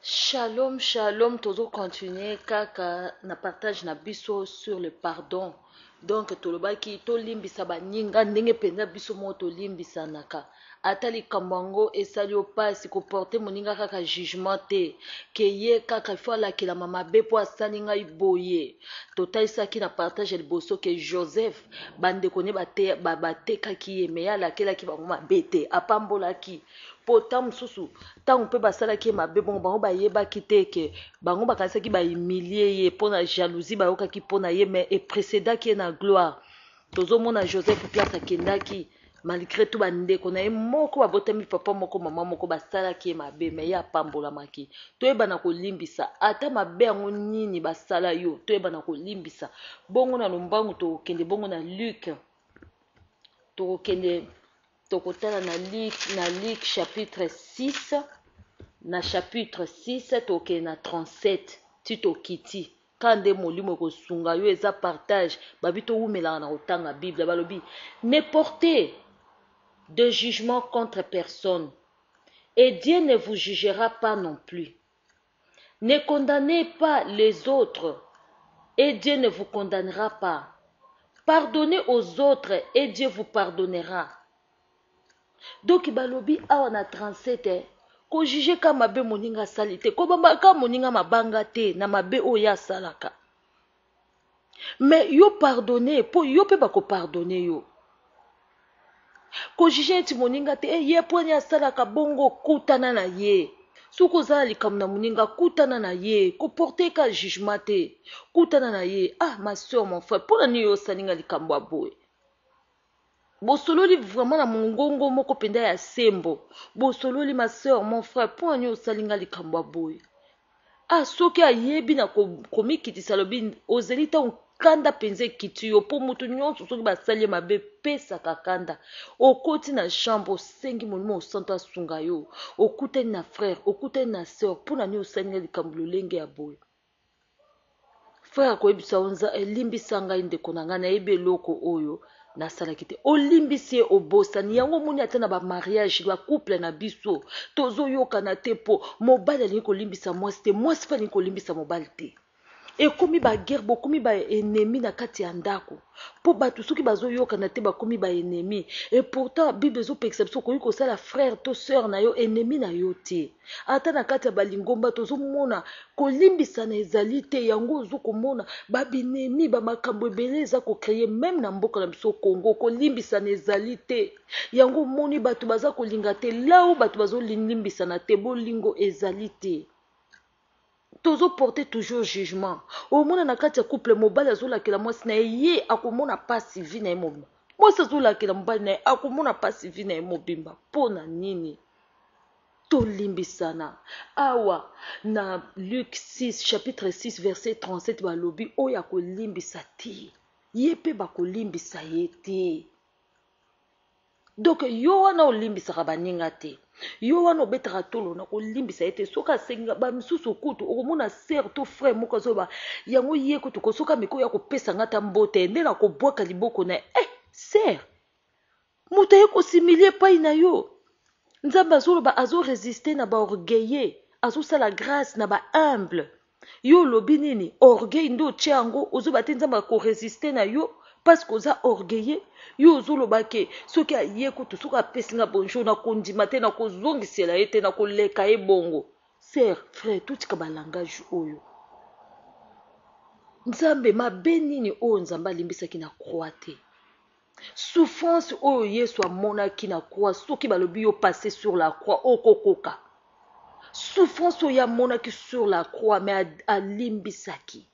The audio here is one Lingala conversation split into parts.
Shalom shalom tozo continuer kaka na partage na biso sur le pardon donc tolobaki tolimbisa baninga ndenge mpenza biso moko tolimbisanaka ata likambo yango esali yo mpasi koporte moninga kaka jugement te ke ye kaka ifo alakelama mabe mpo asali ngai boye totalisaki na partage ya liboso ke joseph bandeko ne batekaki ye me ye alakelaki bango mabe te apambolaki mpo ntango mosusu ntango mpe basalaki ye mabe bongo bango bayebaki te ke bango bakanisaki bahumilie ye mpo na jalousie bayokaki mpo na ye mais eprecedaki ye na gloire tozomona joseph place akendaki malgré tout bandeko na ye moko babotami papa moko mama moko basalaki ye mabe me ye apambolamaki toyebana kolimbisa ata mabe yango nini basala yo toyebana kolimbisa bongo na lombangu tokokende bongo na luc tokokende Tokotala na Luc, na Luc chapitre 6, na chapitre 6 tokende na 37 ti tokiti. Kaka nde molimo ekosunga yo eza partage. Babi towumelaka na kotanga Bible. Balobi ne portez de jugement contre personne et Dieu ne vous jugera pas non plus. Ne condamnez pas les autres et Dieu ne vous condamnera pas. Pardonnez aux autres et Dieu vous pardonnera. Donc balobi awa na 37 eh, ko juger ka mabe moninga asali te, kobamba ka moninga mabanga te na mabe oyo ye asalaka. Mais yo pardonner po yo pe bako pardonner yo. Ko juger neti moninga te, eh, ye pwani asalaka bongo kutana na ye. Soki oza na likambo na moninga kutana na ye, ko porter ka jugement te. Kutana na ye, ah ma soeur mon frère, pona nini yo osali nga likambo ya boye? Bosololi vraiment na mongongo moko mpenza ya sembo. Bosololi ma soeur mon frère, pona nini osali nga likambo ya boye? Ah soki ayebi na komikitisa alobi ozeli ntango kanda mpenza ekiti yo mpo moto nyonso soki basali ye mabe epesaka kanda okoti na chambre osengi molimo mosantu asunga yo okutani na frère okutani na sœur mpo na nini osali nga likambo lolenge ya boye Frère akoyebisa yo nza limbisa ngai ndeko na ngai nayebi eloko oyo nasalaki te olimbisi ye obosani yango omoni ata na bamariage bacouple na biso tozoyokana te mpo mobali alingi kolimbisa mwasi te mwasi mpe alingi kolimbisa mobali te ekomi baguerre bokomi baennemi na kati ya ndako mpo bato soki bazoyokana te bakomi baennemi et pourtant bible ezopekisa biso okoki kosala frère to sœur na yo ennemi na yo te Ata na kati ya ba lingomba tozo mona kolimbisana ezali te yango ozo komona ba binemi ba makambo ebele eza ko cree meme na mboka na biso Congo kolimbisana ezali te yango omoni bato baza kolinga te là où bato bazo limbisana te bolingo ezali te tozo porter toujours jugement omona na kati ya couple mobali azolakela mwasi na ye ye akomona pasi vie na ye mobimba mwasi azolakela mobali na ye akomona pasi vie na ye mobimba mpo na nini Tolimbisana. Awa na Luc 6, chapitre 6 verset 37 balobi oyo akolimbisa te ye mpe bakolimbisa ye te. Donc yo wana olimbisaka baninga te yo wana obetaka tolo na kolimbisa ye te soki asengi nga bamisusu kutu okomona sœur to frère moko azoba yango ye kutu kosoki ameki oya kopesa nga ata mbote nde nakobwaka liboko na ye eh sœur Moto aye ko s'humilier epai na yo. Nzambe azoloba azo resister na ba orgueilleux, azosala grace na ba humble. Yo olobi nini? Orgueil nde otie yango, ozoba te Nzambe ako resister na yo parce que oza orgueilleux. Yo ozoloba ke soki aye kutu soki apesi nga bonjour nakondima te, nakozongisela ye te, nakoleka ye bongo. Sœur, frère, totika ba langage oyo. Nzambe mabe nini oyo Nzambe alimbisaki na croix te? Souffrance oyo Yesu amonaki na croix soki balobi yo passe sur la croix okokoka? Souffrance oyo ye amonaki sur la croix mais alimbisaki.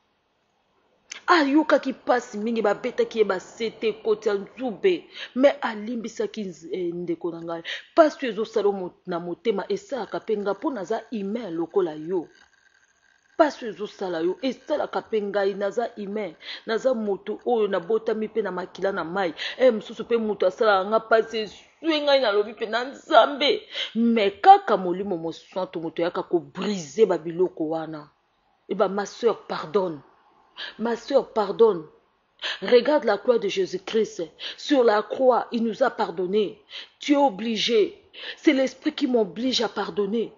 Ayokaki mpasi mingi babetaki ye basete ekoti ya nzube mais alimbisaki eh, ndeko na ngai. Mpasi oyo ezosala na motema esalaka mpe ngai mpo naza humain lokola yo. Pasi oyo ezosala yo esalaka pe ngai naza humain naza moto oyo nabotami pe na makila na mayi eh mosusu pe moto asalaka nga pasi esui ngai nalobi pe na nzambe mais kaka molimo mosantu moto ayaka ko briser ba biloko wana eba ma soeur pardonne ma soeur pardonne Regarde la croix de Jésus-Christ. Sur la croix, il nous a pardonné. Tu es obligé. C'est l'esprit qui m'oblige à pardonner.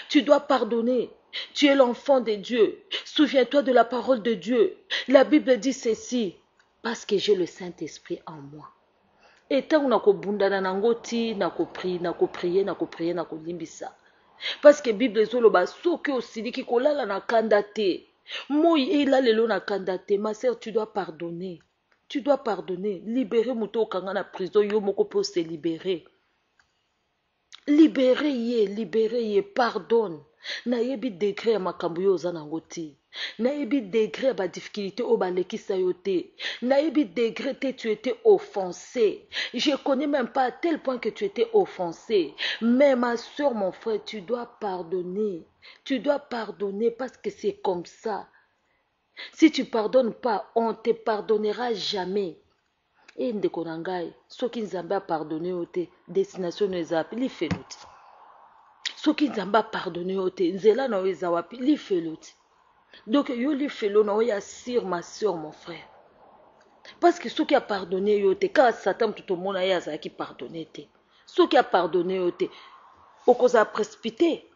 Tu dois pardonner. Tu es l'enfant de Dieu. Souviens-toi de la parole de Dieu. La Bible dit ceci, parce que j'ai le Saint-Esprit en moi. E ntango nakobundana nango ti nakoprie, nakoprie, nakoprie, nakolimbisa. Parce que Bible ezoloba soki osiliki kolala na kanda te. Moi elalelo na kanda te. Ma sœur, tu dois pardonner. Tu dois pardonner. Libérer moto okanga na prison yo moko mpe ose libérer. Libere ye, libere ye, pardonne. Nayebi degre ya makambo yo oza nango te. Nayebi degre ya ba difficulté oyo balekisa yo te. Nayebi degre te tu étais offensé. Je connais même pas à tel point que tu étais offensé. Mais ma soeur, mon frère, tu dois pardonner. Tu dois pardonner parce que c'est comme ça. Si tu pardonnes pas, on te pardonnera jamais. E ndeko na ngai, soki Nzambe a pardonne yo te, destination no eza wapi? Lifelo te. Soki Nzambe a pardonne yo te, nzela na yo eza wapi? Lifelo te. Donc yo lifelo na yo ya sur ma soeur, mon frère. Parce que soki a pardonne yo te, kaka Satan moto tomona ye azalaki pardonne te. Soki a pardonne yo te, okozala précipité.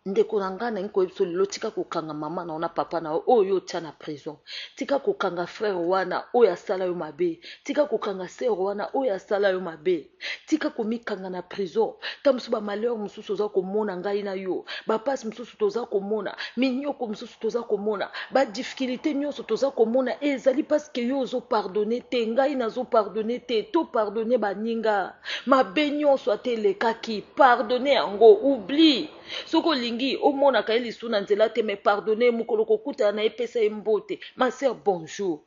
Ndeko na ngai, nalingi koyebisa yo lelo, tika kokanga mama na yo na papa na yo oyo yo otia na prison. Tika kokanga frère wana oyo asala yo mabe. Tika kokanga sœur wana oyo asala yo mabe. Tika komikanga na prison. Ntango mosusu ba malheur mosusu oza komona ngai na yo, ba pasi mosusu toza komona, minyoko mosusu toza komona, ba difficulté nyonso toza komona, ezali parce que yo ozo pardonner te, ngai nazo pardonner te. To pardonner baninga mabe nyonso ata elekaki, pardonner yango, oublie. Soki olingi omonaka ye lisusu na nzela te, mais pardonne. Mokolo kokutana na ye, pesa ye mbote, ma sœur, bonjour,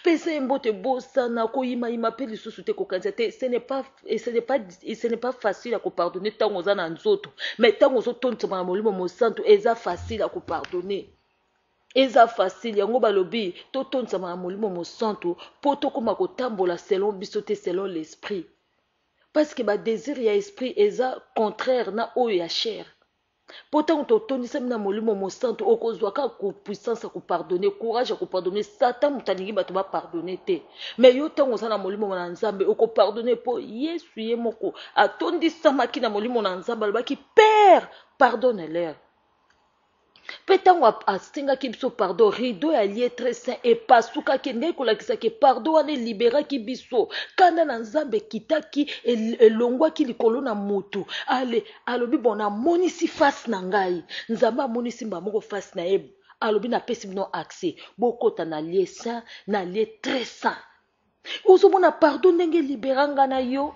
pesa ye mbote, bosana koyimayima mpe lisusu te, kokanisa te. Ce n'est pas facile ya kopardonne ntango oza na nzoto, mais ntango ozotondisama na Molimo Mosantu, eza facile ya kopardonne, eza facile. Yango balobi totondisama na Molimo Mosantu mpo tokóma kotambola selon biso te, selon l'esprit, parce que badésir ya esprit eza contraire na oyo ya chair. Mpo ntango totondisami na Molimo Mosantu, okozwa kaka puissance ya kopardonne, courage ya kopardonne. Satan moto alingi bato bapardonne te, mais yo ntango oza na Molimo na Nzambe, okopardonne, mpo Yesu ye moko atondisamaki na Molimo na Nzambe, alobaki: "Père, pardonne leur." Mpe ntango asengaki biso pardon, rideau ya lieu très saint epasukaki, ndenge kolakisaki pardon wana eliberaki biso. Kanda na Nzambe ekitaki, elongwaki likolo na motu. Ale alobi: "Bon, namonisi face na ngai." Nzambe amonisi mbala moko face na ye, alobi: "Napesi bino accès, bokota na lieu saint, na lieu très saint." Ozomona pardon ndenge elibera nga na yo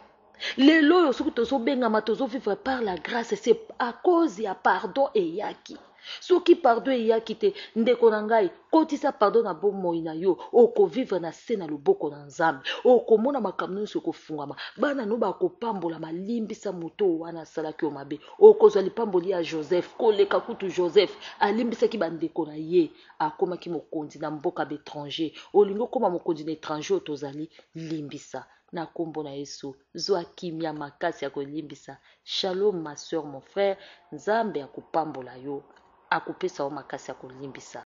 lelo oyo. Soki tozobengama, tozovivre par la grâce, c'est à cause ya pardon eyaki. Soki pardon eyaki te, ndeko na ngai, kotisa pardon na bomoi na yo, okovivre na se na loboko na Nzambe, okomona makambo nyonso ekofungwama, bana no bakopambola. Malimbisa moto wana asalaki yo mabe, okozwa lipamboli ya Joseph koleka kutu. Joseph alimbisaki bandeko na ye, akomaki mokonzi na mboka baétranger. Olingi okóma mokonzi na étranger oyo tozali, limbisa na nkombo na Yesu. Zwa kimia makasi ya kolimbisa. Shalom, ma soeur, mon frère. Nzambe akopambola yo, akopesa yo makasi ya kolimbisa.